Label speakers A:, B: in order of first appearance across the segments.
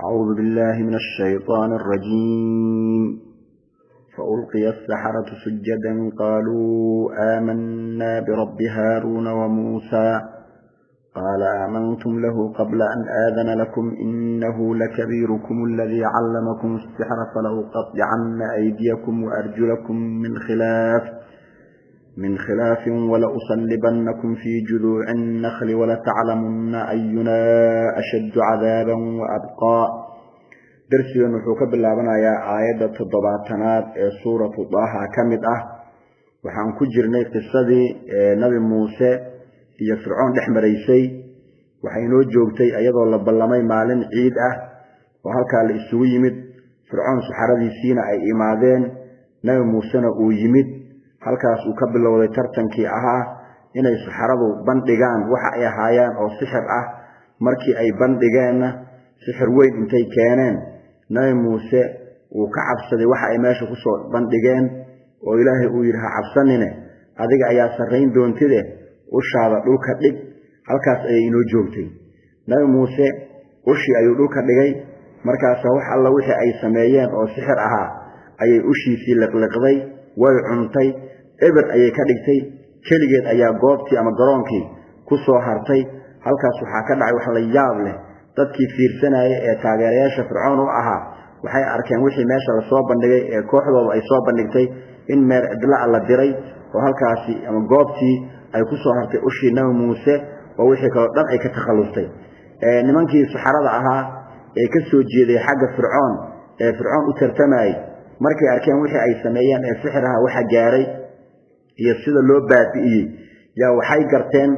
A: أعوذ بالله من الشيطان الرجيم. فألقي السحرة سجدا قالوا آمنا برب هارون وموسى. قال آمنتم له قبل أن آذن لكم إنه لكبيركم الذي علمكم السحر فلأقطعن أيديكم وأرجلكم من خلاف ولأصلبنكم في جذوع النخل ولتعلمن أينا أشد عذابا وأبقى. Darsigan wuxuu ka bilaabanayaa aayadda 70aad ee Suuratu Daaha ka mid ah. Waxaan ku jirnay qisadii Nabi Muuse iyo Fircoon dhex maraysay. Waxay inoo joogtay iyadoo la ballamay maalin ciid ah oo halkaa la isugu yimid, Fircoon saxaradiisiina ay imaadeen, Nabi Muusena uu yimid. Halkaas uu ka bilowday tartankii ahaa inay saxaradu bandhigaan waxa ay ahaayaan oo sixir ah. Markii ay bandhigeenna, sixir weyn intay keeneen, Nabi Muuse uu ka cabsaday waxa ay meesha kusoo bandhigeen, oo Ilaahay uu yidhi: "Ha cabsanine, adiga ayaa sarrayn doontide, ushaada dhulka dhig." Halkaas ayay inoo joogtay. Nabi Muuse ushii ayuu dhulka dhigay. Markaasa wax alla wixii ay sameeyeen oo sixir ahaa ayay ushiisii liqliqday, way cuntay, eber ayay ka dhigtay. Keligeed ayaa goobtii ama garoonkii ku soo hartay. Halkaas waxaa ka dhacay wax la yaab leh. Dadkii fiirsanaya ee taageerayaasha Fircoon u ahaa waxay arkeen wixii meesha lasoo bandhigay ee kooxdooda ay soo bandhigtay in meel cidla la diray, oo halkaasi ama goobtii ay ku soo hartay ushii Nabi Muuse, oo wixii kaloo dhan ay ka takhallustay. Nimankii saxarada ahaa ee ka soo jeeday xagga Fircoon ee Fircoon u tartamayay, markay arkeen wixii ay sameeyeen ee sixir ahaa waxa gaaray iyo sida loo baabi'iyey, yaa waxay garteen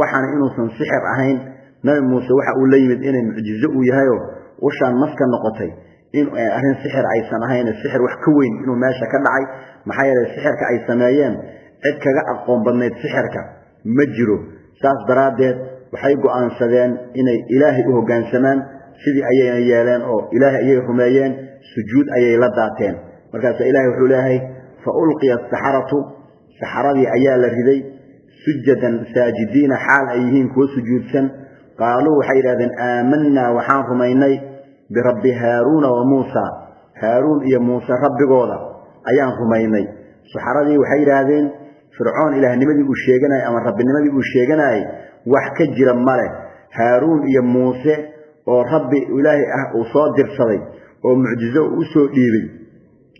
A: waxaana inuusan sixir ahayn. Nabi Muuse waxa uu la yimid inay mucjizo uu yahayoo ushaan maska noqotay in arrin sixir aysan ahayn, sixir wax ka weyn inuu meesha ka dhacay. Maxaa yeelay, sixirka ay sameeyeen cid kaga aqoon badnayd sixirka ma jiro. Saas daraaddeed waxay go'aansadeen inay Ilaahay u hoggaansamaan. Sidii ayayna yeeleen oo Ilaahay ayay rumeeyeen, sujuud ayay la daateen. Markaasa Ilahay wuxuu leeyahay: fa ulqiya asaxaratu, saxaradii ayaa la riday, sujadan, saajidiina, xaal ay yihiin kuwo sujuudsan. Qaaluu, waxay yidhahdeen: aamanaa, waxaan rumaynay, birabbi Haaruuna wa Muusa, Haaruun iyo Muuse rabbigooda ayaan rumaynay. Saxaradii waxay yidhaahdeen: Fircoon ilaahnimadii uu sheeganayay ama rabbinimadii uu sheeganayay wax ka jira male. Haaruun iyo Muuse oo rabbi Ilaahay ah uu soo dirsaday oo mucjizo u soo dhiibay,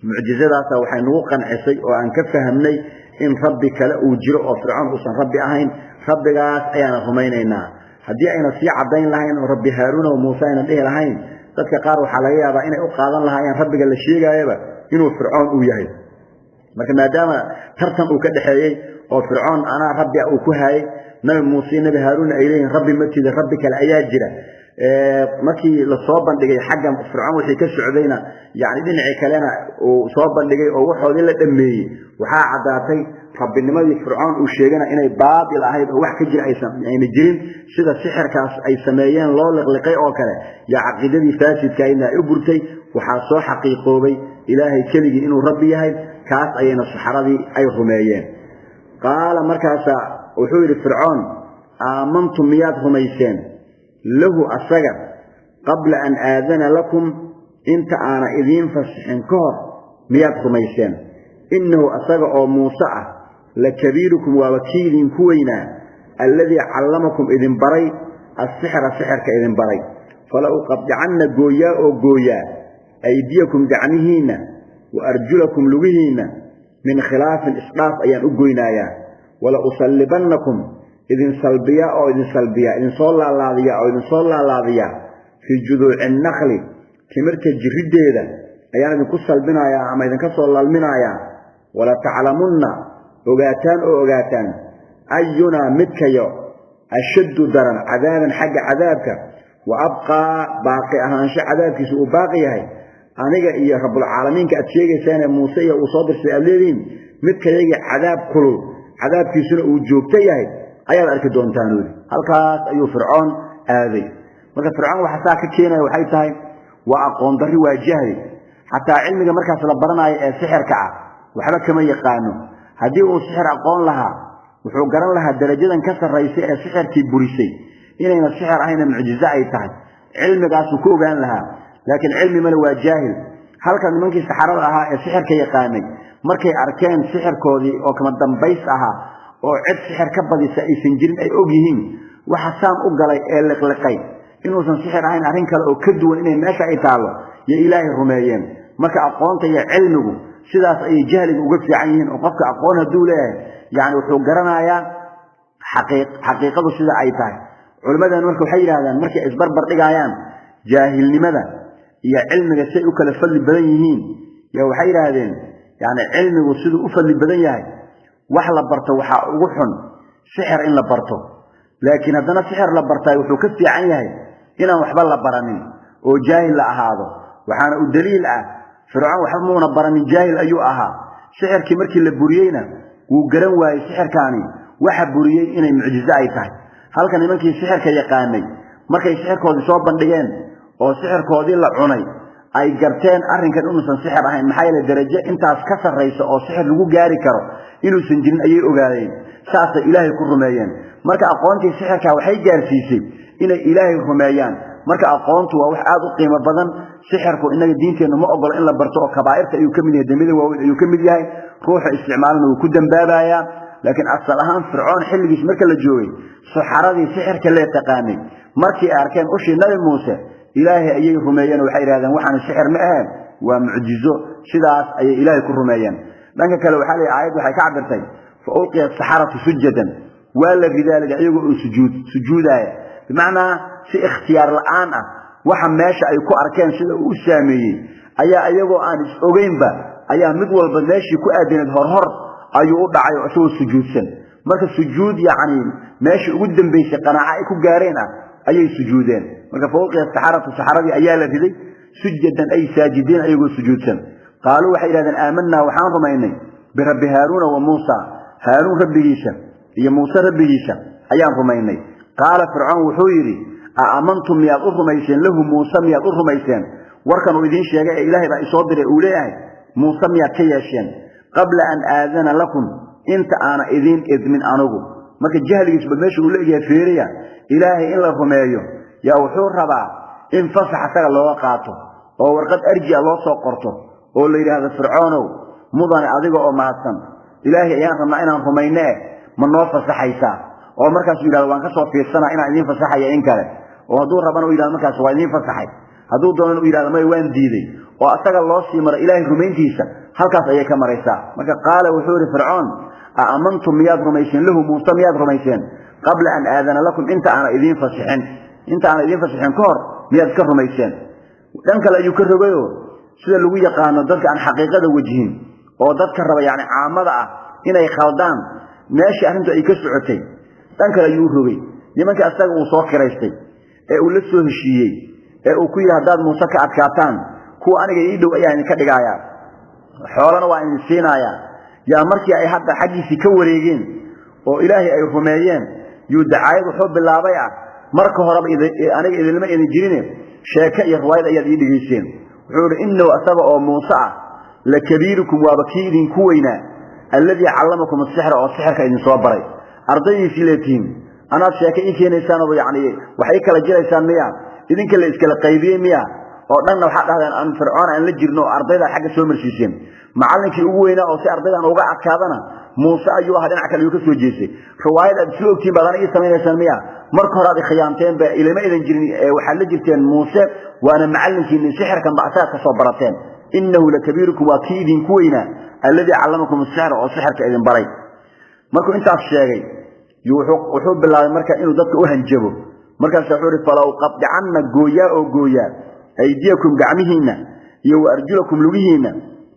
A: mucjizadaasa waxay nagu qancisay oo aan ka fahamnay in rabbi kale uu jiro oo Fircoon uusan rabbi ahayn. Rabbigaas ayaana rumaynaynaa. Haddii ayna sii caddayn lahayn oo rabbi Haaruuna wa Muuse ayna dhihi lahayn, dadka qaar waxaa laga yaabaa inay u qaadan lahaayeen rabbiga la sheegaayaba inuu Fircoon uu yahay. Marka maadaama tartan uu ka dhexeeyey oo Fircoon anaa rabbi uu ku hayay, Nabi Muuse iyo Nabi Haaruunna ay leeyihin rabbi ma tida, rabbi kale ayaa jira, markii lasoo bandhigay xagga Fircoon wixii ka socdayna, yani dhinacii kalena uu soo bandhigay oo waxoodii la dhameeyey, waxaa caddaatay rabbinimadii Fircoon uu sheegana inay baatil ahayd oo wax ka jira ayna jirin. Sida sixirkaas ay sameeyeen loo liqliqay oo kale yaa caqiidadii faasidkahaydna ay u burtay. Waxaa soo xaqiiqoobay Ilaahay keligii inuu rabbi yahay. Kaas ayayna saxaradii ay rumeeyeen. Qaala, markaasa wuxuu yidhi Fircoon: aamantum, miyaad rumayseen, lahu, asaga, qabla an aadana lakum, inta aana idiin fasixin ka hor miyaad rumayseen? Innahu, asaga oo Muuse ah, la kabiirukum, waaba kii idinku weynaa, alladii callamakum, idin baray, asixra, sixirka idin baray. Fala uqadicanna, gooyaa oo gooyaa, aydiyakum, gacmihiinna, wa arjulakum, lugihiinna, min khilaafin, isdhaaf ayaan u goynayaa, wala usallibannakum, idin salbiyaa oo idin salbiyaa, idinsoo laalaadiyaa oo idinsoo laalaadiyaa, fii juduuci nakli, timirta jiriddeeda ayaan idinku salbinayaa ama idinka soo lalminayaa. Wala taclamunna, ogaataan oo ogaataan, ayunaa, midkayo, ashaddu, daran, cadaaban, xagga cadaabka, wa abqaa, baaqi ahaansho cadaabkiisa uu baaqi yahay. Aniga iyo rabbulcaalamiinka aad sheegaysaane Muuse iyo uu soo dirsay aad leedihiin, midkayagii cadaab kulul, cadaabkiisuna uu joogto yahay ayaad arki doontaan uli. Halkaas ayuu Fircoon aaday. Marka Fircoon waxa saa ka keenaya waxay tahay waa aqoon darri, waa jahli. Xataa cilmiga markaas la baranayo ee sixirka ah waxba kama yaqaano. Haddii uu sixir aqoon lahaa, wuxuu garan lahaa darajadan ka sarraysa ee sixirkii burisay inayna sixir ahayna mucjizo ay tahay. Cilmigaasuu ku ogaan lahaa, laakiin cilmi male, waa jaahil. Halka nimankii saxarada ahaa ee sixirka yaqaanay markay arkeen sixirkoodii oo kama dambays ahaa oo cid sixir ka badisa aysan jirin, ay og yihiin waxa saan u galay ee liqliqay inuusan sixir ahayn, arrin kale oo ka duwan inay meesha ay taallo, yo Ilaahay rumeeyeen. Marka aqoonta iyo cilmigu sidaas ayay jahliga uga fiican yihiin, oo qofka aqoon hadduu leeyahay, yani wuxuu garanayaa xaqiiqadu sida ay tahay. Culimmadan marka waxay yidhahdaan, markay isbarbar dhigaayaan jaahilnimada iyo cilmiga si ay u kala fadli badan yihiin, ya waxay yidhaahdeen, yani cilmigu siduu u fadli badan yahay, wax la barto waxaa ugu xun sixir in la barto, laakiin haddana sixir la bartaay wuxuu ka fiican yahay inaan waxba la baranin oo jaahil la ahaado. Waxaana u daliil ah, Fircoon waxba muuna baranin, jaahil ayuu ahaa. Sixirkii markii la buriyeyna wuu garan waayey sixirkaani waxa buriyey inay mucjizo ay tahay. Halka nimankii sixirka yaqaanay markay sixirkoodii soo bandhigeen oo sixirkoodii la cunay, ay garteen arrinkan inuusan sixir ahayn, maxaa yeele darajo intaas ka sarraysa oo sixir lagu gaari karo inuusan jirin ayay ogaadeen. Saasay Ilaahay ku rumeeyeen. Marka aqoontii sixirka waxay gaarsiisay inay Ilaahay rumeeyaan. Marka aqoontu waa wax aada u qiimo badan. Sixirku innaga diinteennu ma ogolo in la barto, oo kabaa'irta ayuu ka mid yahay, dembida waaweyn ayuu ka mid yahay. Ruuxa isticmaalana wuu ku dambaabayaa. Laakiin asal ahaan Fircoon xilligiis marka la joogay, suxaradii sixirka lee taqaanay markii ay arkeen ushii Nabi Muuse, Ilaahay ayay rumeeyeen oo waxay yidhahdeen, waxaan sixir ma aheen, waa mucjizo. Sidaas ayay Ilaahay ku rumeeyeen. Dhanka kale waxaa la aayad waxay ka cabirtay, fa ulqiya asaxaratu sujadan, waa la ridaa la iyagoo oo sujuudaaya, bimacnaa si ikhtiyaar la'aan ah. Waxa meesha ay ku arkeen sida uu u saameeyey ayaa iyagoo aan is ogeynba ayaa mid walba meeshii ku aadaneed horhor ayuu u dhacay oo isagoo sujuudsan. Marka sujuud, yacni meeshii ugu dambaysay qanaaco ay ku gaareen ah ayay sujuudeen. Marka fa ulqiya asaxaratu, saxaradii ayaa la riday, sujadan ay saajidiin, ayagoo sujuudsan. Qaaluu, waxay yidhahdeen, aamanaa, waxaan rumaynay, birabbi Haaruuna wa Muusa, Haaruun rabbigiisa iyo Muuse rabbigiisa ayaan rumaynay. Qaala Fircoon wuxuu yidhi, a aamantum, miyaad u rumayseen, lahu Muuse miyaad u rumayseen, warkan uu idiin sheegay ee Ilaahay baa isoo diray uu leeyahay, Muuse miyaad ka yeesheen, qabla an aadana lakum, inta aana idiin idmin anugu? Marka jahligiisba meesha uu leeyahay feeriya. Ilaahay in la rumeeyo yaa wuxuu rabaa in fasax asaga looga qaato oo warqad arjia loo soo qorto oo la yidhaahdo, Fircoonow mudane, adiga oo mahadsan, Ilaahay ayaan rabnaa inaan rumayne eh, ma noo fasaxaysaa? Oo markaasuu yidhahdo, waan ka soo fiirsanaa inaan idiin fasaxaya in kale. Oo hadduu rabana u yidhahdo markaas waa idiin fasaxay, hadduu doonana u yidhahdo may, waan diiday, oo asaga loo sii maro Ilaahay rumayntiisa, halkaas ayay ka maraysaa. Marka qaala wuxuu yidhi Fircoon, a amantum, miyaad rumayseen, lahu Muuse miyaad rumayseen, qabla an aadana lakum, inta aana idiin fasixin, inta aana idiin fasixin ka hor miyaad iska rumayseen? Dhan kale ayuu ka rogayoo, sida lagu yaqaano dadka aan xaqiiqada wajhin oo dadka raba, yani caamada ah, inay khaldaan meeshii arrintu ay ka socotay, dhan kale ayuu u rogay. Nimankii asaga uu soo kiraystay ee uu la soo heshiiyey ee uu ku yidhi, haddaad Muuse ka adkaataan, kuwa aniga ii dhow ayaan idinka dhigayaa, xoolana waa idin siinayaa, yaa markii ay hadda xaggiisii ka wareegeen oo Ilaahay ay rumeeyeen, yuu dacaayad wuxuu bilaabay ah, marka horeba aniga idinlama idin jirine, sheeke iyo riwaayad ayaad ii dhegayseen. Wuxuu idhi, innahu, asaga oo Muuse ah, la kabiirukum, waaba kii idinku weynaa, alladii callamakum asixra, oo sixirka idinsoo baray. Ardaydiisii leetihiin, anaad sheeke ii keenaysaanoo yacni wax ii kala jiraysaan miya? Idinka la iskala qaybiyey miya? Oo dhanna waxaad dhahdeen aan Fircoon aan la jirno, oo ardayda xagga soo marsiiseen. Macallinkii ugu weynaa oo si ardaydan uga adkaadana Muuse ayuu ahaa, dhinac kale ayuu ka soo jeestay. Riwaayad aad isla ogtihiin baad aniga ii samaynaysaan miya? Marka hore aad ikhiyaanteen ba, ilama idan jirin, waxaad la jirteen Muuse, waana macallinkiinni, sixirkan ba asaga ka soo barateen. Innahu lakabiirukum, waa kii idinku weynaa, alladii callamakum asixra, oo sixirka idin baray. Markuu intaas sheegay wuxuu bilaabay marka inuu dadka u hanjabo. Markaas wuxuu ihi, falaw qadicanna, gooyaa oo gooyaa, aydiyakum, gacmihiinna, iyo wa arjulakum, lugihiinna,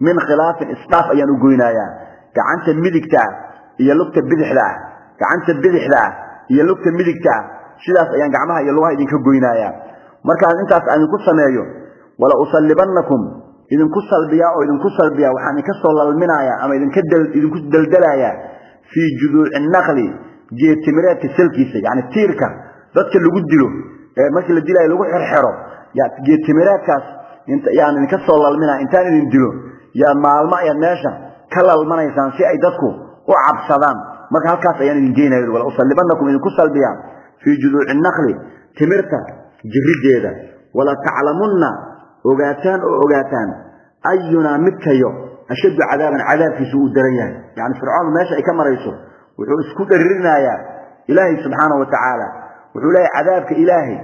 A: min khilaafin, isdhaaf ayaan u goynayaa, gacanta midigta ah iyo lugta bidixda ah, gacanta bidixda ah iyo lugta midigta ah, sidaas ayaan gacmaha iyo lugaha idinka goynayaa. Markaan intaas aan idinku sameeyo, wala usallibannakum, idinku salbiyaa oo idinku salbiyaa, waxaan idinka soo lalminayaa ama idinka idinku daldalayaa, fii juduuci naqli, geedtimireedka salkiisa, yani tiirka dadka lagu dilo ee markii la dilaayo lagu xirxiro, geedtimireedkaas yaan idinka soo lalminaya. Intaan idin dilo yaa maalmo ayaad meesha ka lalmanaysaan si ay dadku u cabsadaan. Marka halkaas ayaan idin geynaya. Wala usallibanakum, idinku salbiyaa, fii juduuci naqli, timirta. Jiriddeeda wala taclamunna, ogaataan oo ogaataan, ayunaa midkayo ashaddu cadaaban, cadaabkiisu uu daran yahay. Yani Fircoon meesha ay ka marayso wuxuu isku dharirinayaa Ilaahay subxaana wa tacaala. Wuxuu leeyahay, cadaabka Ilaahay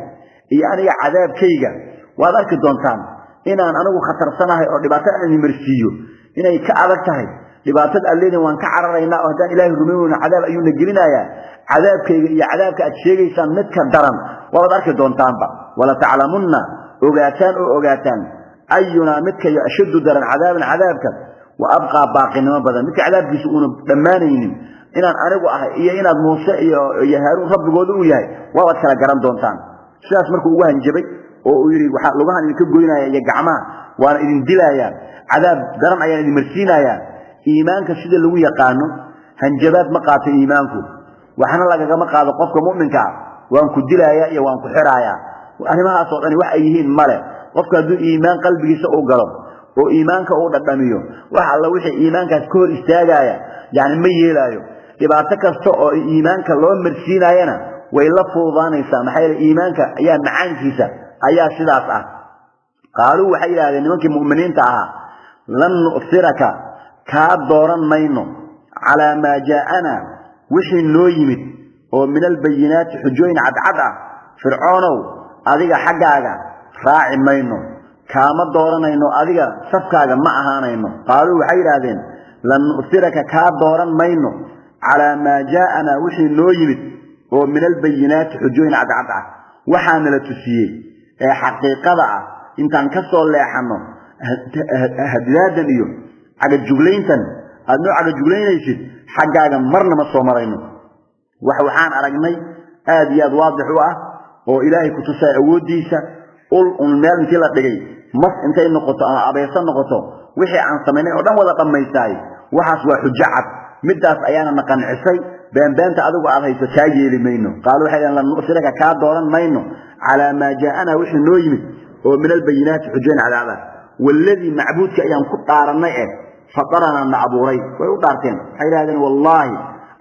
A: iyo aniga cadaabkayga waad arki doontaan inaan anigu khatarsanahay oo dhibaato aan idin marsiiyo inay ka adag tahay dhibaatada aad leediin. Waan ka cararaynaa oo haddaan Ilaahay rumayn weyno cadaab ayuuna gelinayaa. Cadaabkayga iyo cadaabka aad sheegaysaan midka daran waabaad arki doontaanba. Wala taclamunna, ogaataan oo ogaataan, ayunaa midkayo ashaddu daran cadaaban cadaabka wa abqaa baaqinimo badan, midka cadaabkiisa uuna dhammaanaynin inaan anigu ahay iyo inaad Muuse iyo Haaruun rabbigooda uu yahay waabaad kala garan doontaan. Sidaas markuu ugu hanjabay oo uu yidhi, waxaa lugahan idinka goynaya iyo gacmaha, waana idin dilayaa, cadaab daran ayaan idin marsiinayaa. Iimaanka sida lagu yaqaano hanjabaad ma qaato iimaanku, waxna lagagama qaado qofka mu'minka ah waan ku dilayaa iyo waan ku xiraayaa. Arrimahaasoo dhani wax ay yihiin male. Qofka hadduu iimaan qalbigiisa uu galo oo iimaanka uu dhadhamiyo, wax alla wixii iimaankaas ka hor istaagaya yani ma yeelaayo. Dhibaato kasta oo iimaanka loo marsiinayana way la fududaanaysaa, maxaa yeele iimaanka ayaa macaankiisa ayaa sidaas ah. Qaaluu, waxay yidhahdeen nimankii mu'miniinta ahaa, lan nu'siraka, kaa dooran mayno, calaa maa jaa'anaa, wixii noo yimid oo min albayinaati, xujooyin cadcad ah. Fircoonow, adiga xaggaaga raaci mayno, kaama dooranayno, adiga safkaaga ma ahaanayno. Qaaluu, waxay yidhaahdeen, lan nu'siraka, kaa dooran mayno, calaa maa jaa'anaa, wixii noo yimid oo min albayinaati, xujooyin cadcad ah. Waxaana la tusiyey ee xaqiiqada ah intaan ka soo leexanno hadidaadan iyo cagajuglayntan aad noo cagajuglaynaysid, xaggaaga marna ma soo marayno. Waxaan aragnay aad iyo aad waadix u ah oo Ilaahay ku tusay awooddiisa, ul un meel intii la dhigay mas intay noqoto ama abeeso noqoto, wixii aan samaynay oo dhan wada dhammaystaay. Waxaas waa xujo cad, middaas ayaana na qancisay. Beenbeenta adigu aad hayso kaa yeeli mayno. Qaalu, waxay dhaheen, lan nu'siraka, kaa dooran mayno, calaa maa jaa'anaa, wixii noo yimid oo min albayinaati, xujooyin cadcad ah. Waladii, macbuudka ayaan ku dhaarannay eh, fataranaa, na abuuray. Way u dhaarteen, waxay yidhahdeen, wallaahi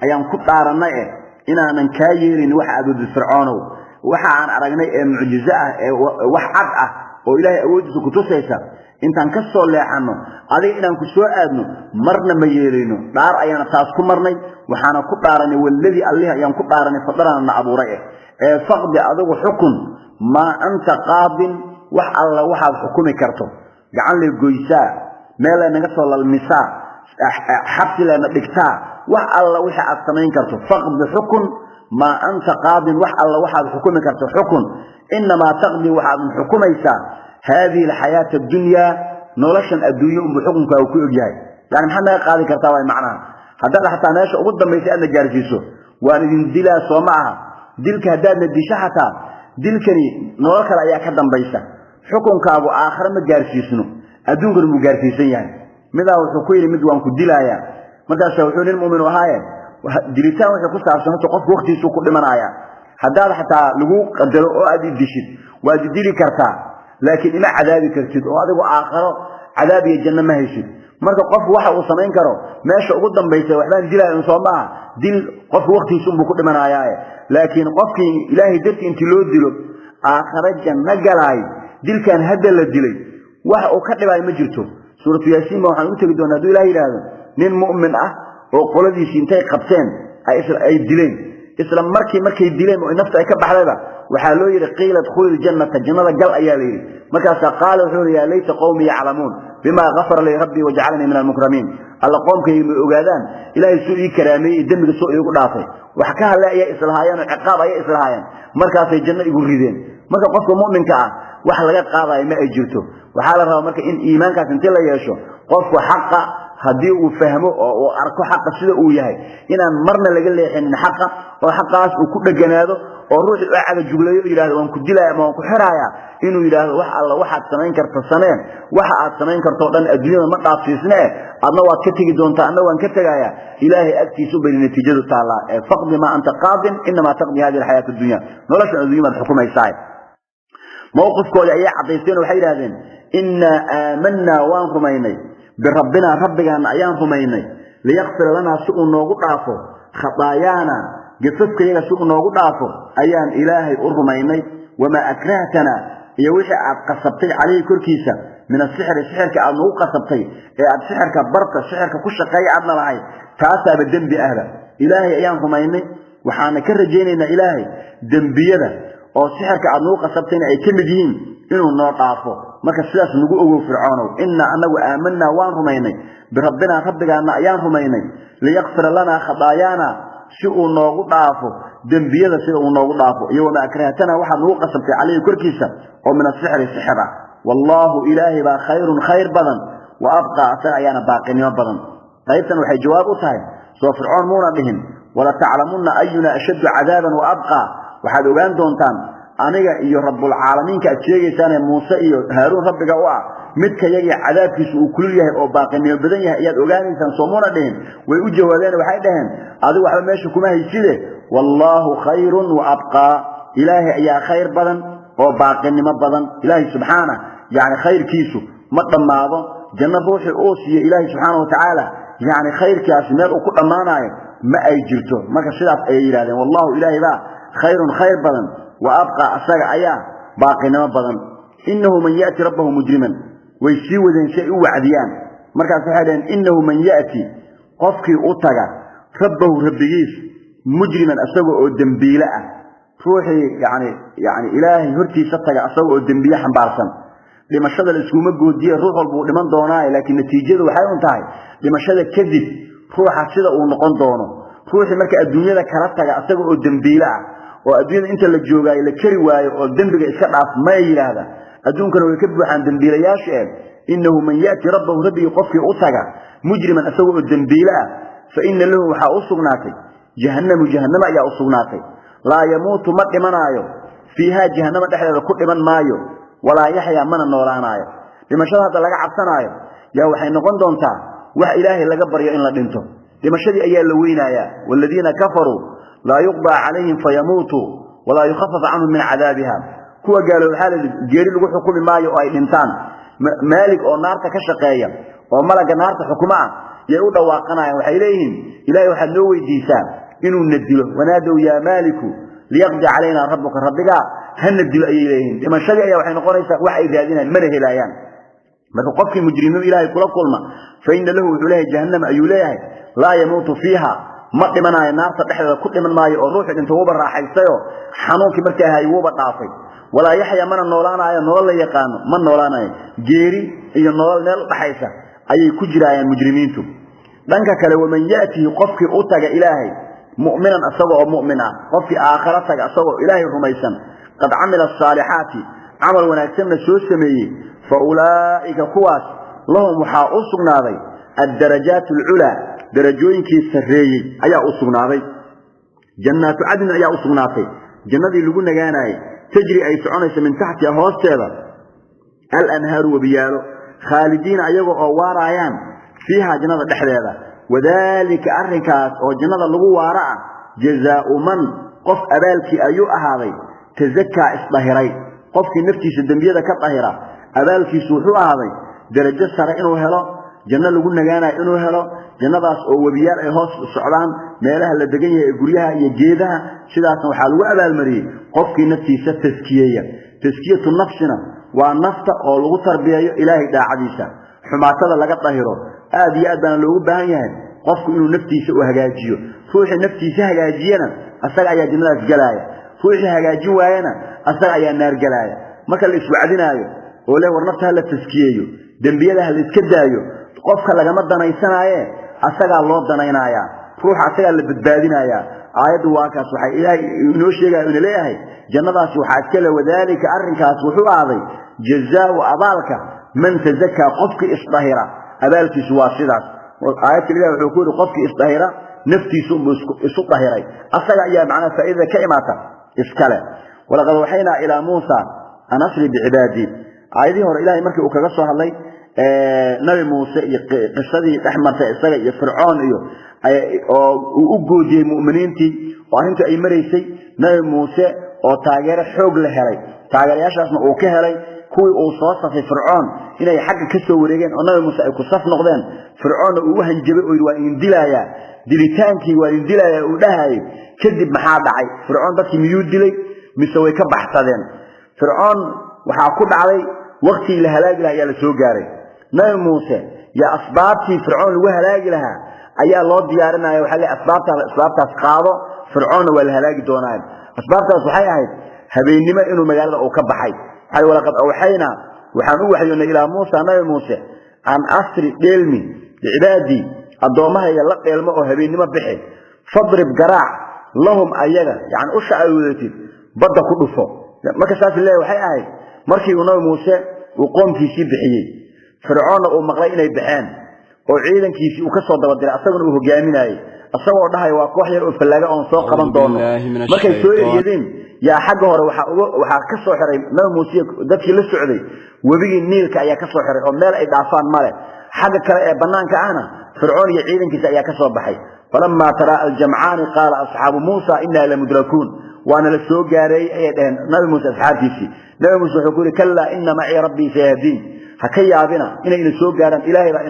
A: ayaan ku dhaarannay eh inaanan kaa yeelin waxa aad wadid, Fircoonow. Waxa aan aragnay ee mucjizo ah ee wax cad ah oo Ilaahay awooddiisa ku tusaysa intaan ka soo leexanno adiga inaan ku soo aadno marna ma yeelayno. Dhaar ayaana taas ku marnay, waxaana ku dhaaranay waladii, allih ayaan ku dhaaranay, fadarana, na abuuray eh. Ee faqdi, adigu xukun, maa anta qaadin, wax alla waxaad xukumi karto. Gacan lay goysaa, meel lay naga soo lalmisaa, xabsi layna dhigtaa, wax alla wixii aad samayn karto. Faqdi, xukun, maa anta qaadin, wax alla waxaad xukumi karto xukun. Inamaa taqdi, waxaad xukumaysaa, haadihi alxayaata addunyaa, noloshan adduunye unbuu xukunkaagu ku ogyahay. Yani maxaad naga qaadi kartaa waay macnaha? Haddaad xataa meesha ugu dambaysa aadna gaarsiiso, waan idin dilaa, soo ma aha? Dilka haddaadna disho, xataa dilkani nolol kale ayaa ka dambaysa. Xukunkaagu aakhare ma gaarsiisno, adduunkana buu gaarsiisan yahay. Midaa wuxuu ku yidhi mid, waan ku dilaayaa. Markaasa wuxuu nin mu'min ahaaye, dilitaan waxay ku saabsan horta qofku waqtigiisuu ku dhimanaya. Haddaad xataa lagu qadaro oo aad idishid, waad idili kartaa, laakiin ima cadaabi kartid oo adigu aakharo cadaab iyo janno ma haysid. Marka qofku waxa uu samayn karo meesha ugu dambaysa, waxbaan dilaya soo maaha? Dil qofku waqtigiisa unbuu ku dhimanayaaye, laakiin qofkii Ilaahay dartii intii loo dilo aakharo janno galaay, dilkan hadda la dilay wax uu ka dhibaayo ma jirto. Suuratu Yaasiin ba waxaan ugu tegi doonaa, hadduu Ilaah yidhaahdo, nin mu'min ah oo qoladiisii intay qabteen ay dileen. Isla markii markay dileen oo nafta ay ka baxdayba, waxaa loo yidhi, qiila dkhuli ljannata, jannada gal ayaa la yidhi. Markaasaa qaala, wuxuu yidhi, yaa layta qowmi yaclamuun bimaa gafara lii rabbii wajacalanii min almukramiin. Alla, qoomkayga ma ogaadaan Ilaahay suu ii karaameeyey, dembiga soo iigu dhaafay. Wax ka hadle ayay islahaayeen oo ciqaab ayay islahaayeen, markaasay janno igu rideen. Marka qofka mu'minka ah wax laga qaadayo ma ay jirto. Waxaa la rabaa marka in iimaankaas intii la yeesho, qofku xaqa haddii uu fahmo oo uu arko xaqa sida uu yahay, inaan marna laga leexinin xaqa oo xaqaas uu ku dheganaado, oo ruuxii u cagajugleeyo o yidhahdo waan ku dilaya ama waan ku xiraaya, inuu yidhaahdo, wax alla waxaad samayn karta sameen, waxa aad samayn karto dhan adduunyada ma dhaafsiisne, adna waad ka tegi doontaa, adna waan ka tegayaa, Ilaahay agtiisa ubay natiijadu taallaa. Ee faqdi maa anta qaadin, inamaa taqdi hadihi alxayaat addunya, noloshan addunya baad xukumaysaa. Mowqifkoodii ayay caddaysteen oo waxay yidhahdeen, innaa aamanaa, waan rumaynay, birabbinaa, rabbigaana ayaan rumaynay, liyakfira lanaa, si uu noogu dhaafo, khataayaana, gafafkayaga si uu noogu dhaafo ayaan Ilaahay u rumaynay. Wamaa akrahtanaa, iyo wixii aad qasabtay, caleyhi korkiisa, min asixri, sixirka aad nagu qasabtay ee aad sixirka barta, sixirka ku shaqeeya aadna lahayd, taasaaba dembi ahba. Ilaahay ayaan rumaynay, waxaana ka rajaynaynaa Ilaahay dembiyada oo sixirka aad nagu qasabtayna ay ka mid yihiin inuu noo dhaafo. Marka sidaas nagu ogow, Fircoonow, innaa anagu aamanaa, waan rumaynay, birabbinaa, rabbigaana ayaan rumaynay, liyakfira lanaa khadaayaana, si uu noogu dhaafo dembiyada, sida uu noogu dhaafo, iyo wamaa akrahtanaa, waxaad nagu qasabtay, caleyhi korkiisa, oo min asixri, sixir ah. Wallaahu, Ilaahay baa khayrun, khayr badan, wa abqaa, asaga ayaana baaqinimo badan. Qaybtan waxay jawaab u tahay, soo Fircoon muuna dhihin: "Walataclamunna ayuna ashaddu cadaaban wa abqaa"? Waxaad ogaan doontaan aniga iyo rabbulcaalamiinka aad sheegaysaane Muuse iyo Haaruun rabbiga u ah, midka yagii cadaabkiisu uu kulul yahay oo baaqinimo badan yahay ayaad ogaanaysaan, soo muuna dhihin? Way u jawaabeen, waxay dhaheen: "Adigu waxba meesha kuma hayside, wallaahu khayrun wa abqaa." Ilaahay ayaa khayr badan oo baaqinimo badan. Ilaahay subxaana, yani khayrkiisu ma dhammaado. Janno ruuxii uu siiyo Ilaahay subxaana wa tacaala, yani khayrkaasi meel uu ku dhammaanayo ma ay jirto. Marka sidaas ayay yidhahdeen: "Wallahu, Ilaahay baa khayrun, khayr badan, wa abqaa, asaga ayaa baaqinimo badan." Innahu man ya'ti rabbahu mujriman, way sii wadeen si ay u wacdiyaan. Markaas waxay dhaheen: innahu man ya'ti, qofkii u taga, rabbahu, rabbigiis, mujriman, asaga oo dembiile ah, ruuxii yani Ilaahay hortiisa taga asaga oo dembiye xambaarsan. Dhimashada la iskuma goodiye, ruux walba uu dhiman doonaaye, laakiin natiijadu waxay un tahay dhimashada kadib ruuxa sida uu noqon doono. Ruuxii marka adduunyada kala taga asaga oo dembiile ah, oo adduunyada inta la joogaayo la keri waayo oo dembiga iska dhaaf maya yidhaahda, adduunkana way ka buuxaan dembiilayaasha. E innahu man ya'ti rabbahu, rabbigii qofkii u taga, mujriman, isaga oo dembiile ah, fa ina lahu, waxaa u sugnaatay, jahannamu, jahannama ayaa u sugnaatay. Laa yamuutu, ma dhimanaayo, fiihaa, jahannama dhexdeeda ku dhiman maayo, walaa yaxyaa, mana noolaanaayo. Dhimashada hadda laga cabsanaayo yaa waxay noqon doontaa wax Ilaahay laga baryo in la dhinto. Dhimashadii ayaa la weynayaa. Waaladiina kafaruu laa yuqdaa calayhim fayamuutuu walaa yukhafaf canhum min cadaabiha. Kuwa gaalo waxaa la geeri lagu xukumi maayo oo ay dhintaan. Maalig oo naarta ka shaqeeya oo malaga naarta xukumo ah yay u dhawaaqanayaan. Waxay leeyihiin: "Ilahay waxaad noo weydiisaa inuu na dilo." Wanaadow yaa maaliku liyaqdi calaynaa rabbuka, rabbigaa hana dilo ayay leeyihiin. Dhimashadii ayaa waxay noqonaysaa wax ay raadinayaan, mana helaayaan. Marka qofkii mujrimnimo Ilaahay kula kulma, fa ina lahu, wuxuu leeyahay, jahannama ayuu leeyahay. Laa yamuutu fiiha, ma dhimanaayo, naarta dhexdeeda ku dhiman maayo, oo ruuxii dhinta wuuba raaxaystayoo xanuunkii markii ahay wuuba dhaafay. Walaa yaxya, mana noolaanaayo, nolol la yaqaano ma noolaanayo. Geeri iyo nolol meel u dhaxaysa ayay ku jiraayaan mujrimiintu. Dhanka kale, waman ya'tihi, qofkii u taga Ilaahay, mu'minan, isaga oo mu'min ah, qofkii aakharo taga isagoo Ilaahay rumaysan, qad camila asaalixaati, camal wanaagsanna soo sameeyey, fa ulaa'ika, kuwaas, lahum, waxaa u sugnaaday, addarajaat alculaa, darajooyinkii sarreeyey ayaa u sugnaaday. Jannaatu cadnin ayaa u sugnaatay, jannadii lagu nagaanayay, tajri, ay soconayso, min taxtiha, hoosteeda, alanhaaru, webiyaalo, khaalidiina, ayaga oo waaraayaan, fiiha, jannada dhexdeeda. Wadaalika, arrinkaas oo jannada lagu waaro ah, jazaau man, qof abaalkii ayuu ahaaday, tazakaa, isdahiray. Qofkii naftiisa dembiyada ka dahira, abaalkiisu wuxuu ahaaday darajo sare inuu helo, janno lagu nagaanayo inuu helo, jannadaas oo webiyaal ay hoos socdaan, meelaha la degan yahay ee guryaha iyo geedaha. Sidaasna waxaa lagu abaalmariyey qofkii naftiisa taskiyeeya. Taskiyatu nafsina waa nafta oo lagu tarbiyeeyo Ilaahay daacadiisa, xumaatada laga dahiro. Aad iyo aad baana loogu baahan yahay qofku inuu naftiisa u hagaajiyo. Ruuxii naftiisa hagaajiyana asaga ayaa jannadaas galaaya, ruuxii hagaajin waayana asaga ayaa naar galaaya. Marka la iswacdinaayo oo leh war nafta ha la taskiyeeyo, dembiyada ha la iska daayo, qofka lagama danaysanaaye, asagaa loo danaynayaa, ruuxa asagaa la badbaadinayaa. Aayaddu waa kaas, waxay Ilaahay inoo sheegaya, ina leeyahay jannadaasi waxaa iska le. Wadaalika, arrinkaas wuxuu ahaaday, jazaau, abaalka, man tazakaa, qofkii isdahira abaalkiisu waa sidaas. Aayadka Ilahi wuxuu ku yidhi: qofkii isdahira naftiisu unbuu isu dahiray, asaga ayaa macnaha faa'iidada ka imaata iskale. Walaqad waxaynaa ilaa Muusa an asri bicibaadii. Aayadihii hore Ilahay markii uu kaga soo hadlay Nabi Muuse iyo qisadii dhex martay isaga iyo Fircoon, iyo oo uu u goodiyey mu'miniintii, oo arrintu ay maraysay Nabi Muuse oo taageero xoog la helay, taageerayaashaasna uu ka helay kuwii uu soo safay Fircoon inay xagga ka soo wareegeen oo Nabi Muuse ay ku saf noqdeen, Fircoonna uu u hanjabay oo yidhi: "Waa idin dilayaa." Dilitaankii "waa idin dilayaa" uu dhahayay kadib maxaa dhacay? Fircoon dadkii miyuu dilay mise way ka baxsadeen? Fircoon waxaa ku dhacday waqtigii la halaagi lahaa ayaa la soo gaaray. Nabi Muuse yaa asbaabtii Fircoon lagu halaagi lahaa ayaa loo diyaarinaya. Waxaa le asbaabtaas qaado, Fircoonna waa la halaagi doonaa. Asbaabtaas waxay ahayd habeennimo inuu magaalada uu ka baxay. Waxay walaqad awxaynaa, waxaan u waxyoonnay, ilaa Muusa, nabi Muuse, an asri, dheelmi, bicibaadii, addoommahayga la dheelmo oo habeennimo bixi, fadrib, garaac, lahum, ayaga, yani usha ay wadatid badda ku dhufo. Marka saas leeyahay waxay ahayd markii uu nabi Muuse uu qoomkiisii bixiyey, Fircoonna uu maqlay inay baxeen oo ciidankiisii uu ka soo dabadiray, asaguna uu hogaaminayey, isagoo dhahay waa koox yar oo fallaaga oon soo qaban doono. Markay soo eryadeen yaa xagga hore waxaa ka soo xiray nabi Muuse dadkii la socday webigii Niilka ayaa ka soo xiray oo meel ay dhaafaan male. Xagga kale ee bannaanka ahna Fircoon iyo ciidankiisa ayaa ka soo baxay. Falamaa taraa aljamcaani qaala asxaabu Muusa innaa lamudrakuun, waana la soo gaareeyey ayay dhaheen nabi Muuse asxaabtiisii. Nabi Muuse wuxuu ku yidhi kallaa, inna macii rabbii sayahdiin, ha ka yaabina inay ina soo gaaraan, Ilaahay baa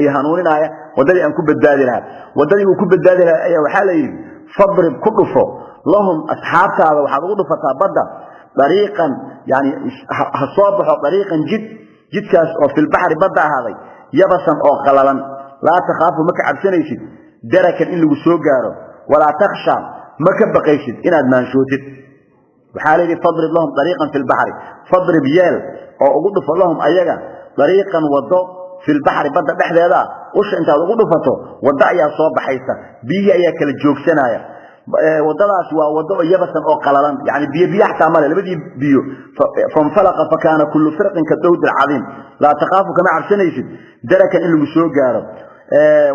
A: i hanuuninaya waddadii aan ku badbaadi lahaa. Waddadii uu ku badbaadi lahaa ayaa waxaa la yidhi fadrib, ku dhufo, lahum, asxaabtaada waxaad ugu dhufataa badda, dariiqan, yani ha soo baxo, dariiqan, jid, jidkaas oo filbaxri, badda ahaaday, yabasan, oo qalalan, laa takhaafu, ma ka cabsanaysid, darakan, in lagu soo gaaro, walaa takhsha, ma ka baqaysid inaad maanshootid. Waxaa la yidhi fadrib lahum dariiqan fi lbaxri, fadrib, yeel oo ugu dhufo, lahum, ayaga, dariiqan, waddo, filbaxri, badda dhexdeeda usha intaad ugu dhufato waddo ayaa soo baxaysa, biyihii ayaa kala joogsanaya. Waddadaas waa waddo oo yabasan oo qalalan, yani biyo biyo xataa male labadii biyo. Fanfalaqa fakaana kullu firqin ka dawdi alcadiim. Laa takhaafu, kama cabsanaysid, darakan, in lagu soo gaaro,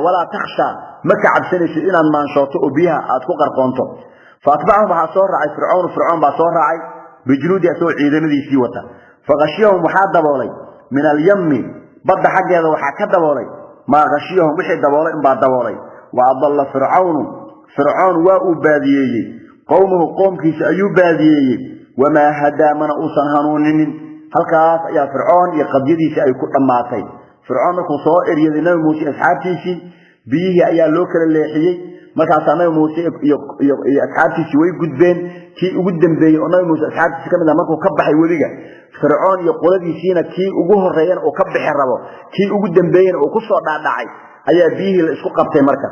A: walaa takhsha, ma ka cabsanaysid inaad maanshooto oo biyaha aad ku qarqoonto. Faatbacahum, waxaa soo raacay Fircoonu, Fircoon baa soo raacay, bijunuudi, asagoo ciidamadiisii wata. Faqashiyahum, waxaa daboolay, min alyammi, badda xaggeeda waxaa ka daboolay, maa khashiyahum, wixii daboolay inbaa daboolay. Wa adalla Fircawnu, Fircoon waa uu baadiyeeyey, qowmahu, qoomkiisa ayuu baadiyeeyey, wamaa hadaa, mana uusan hanuuninin. Halkaas ayaa Fircoon iyo qadyadiisii ay ku dhammaatay. Fircoon markuu soo eryaday nabi Muuse asxaabtiisii, biyihii ayaa loo kala leexiyey. Markaasaa nabi Muuse iyo asxaabtiisii way gudbeen. Kii ugu dambeeyey oo nabi Muuse asxaabtiisi ka mid ah markuu ka baxay webiga, Fircoon iyo qoladiisiina kii ugu horreeyana uu ka bixi rabo, kii ugu dambeeyena uu ku soo dhaadhacay, ayaa biyihii la isku qabtay. Marka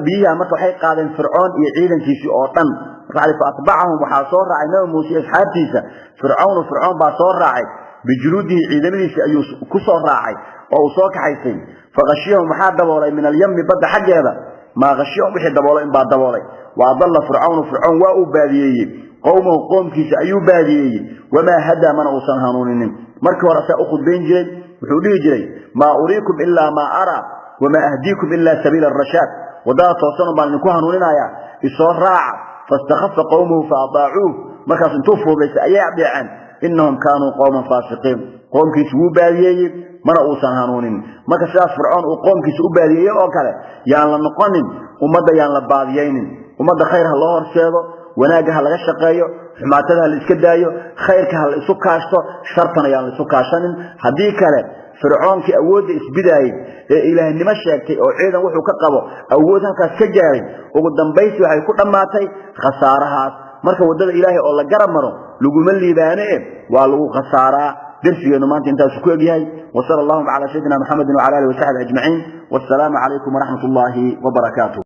A: biyihi marka waxay qaadeen Fircoon iyo ciidankiisii oo dhan. Marka fa atbacahum, waxaa soo raacay nabi Muuse iyo asxaabtiisa, Fircawnu, Fircoon baa soo raacay, bijunuudihi, ciidamadiisii ayuu ku soo raacay oo uu soo kaxaysay. Faqashiyahum, waxaa daboolay, min alyammi, badda xaggeeda, maa khashiyahum, wixii daboolay inbaa daboolay. Wa adalla Fircawnu, Fircoon waa uu baadiyeeyey, qowmahu, qoomkiisa ayuu baadiyeeyey, wamaa hadaa, mana uusan hanuuninin. Markii hore asaa u khudbayn jiray, wuxuu dhihi jiray maa uriikum ilaa maa araa wamaa ahdiikum ilaa sabiila arashaad, waddada toosan baan idinku hanuuninayaa, isoo raaca. Fastakhafa qowmuhu fa adaacuuh, markaas intuu fuudaystay ayay adeeceen. Innahum kaanuu qowman faasiqiin. Qoomkiisa wuu baadiyeeyey, mana uusan hanuunin. Marka sidaas Fircoon uu qoomkiisa u baadiyeeyey oo kale yaan la noqonin. Ummadda yaan la baadiyaynin. Ummadda khayr ha loo horseedo, wanaagga ha laga shaqeeyo, xumaatada ha la iska daayo, khayrka ha la isu kaashto, shartana yaan la isu kaashanin. Haddii kale Fircoonkii awoodda isbidaayey ee ilaahnimo sheegtay oo ciidan wuxuu ka qabo awood halkaas ka gaaray, ugu dambaysi waxay ku dhammaatay khasaarahaas. Marka waddada Ilaahay oo la garab maro laguma liibaane, e waa lagu khasaaraa. Darsigeenu maanta intaasu ku egyahay. Wasala allahuma calaa sayidina Maxamedin wacala alihi wasaxbi ajmaciin. Wassalaamu calaykum waraxmat ullaahi wabarakaatuh.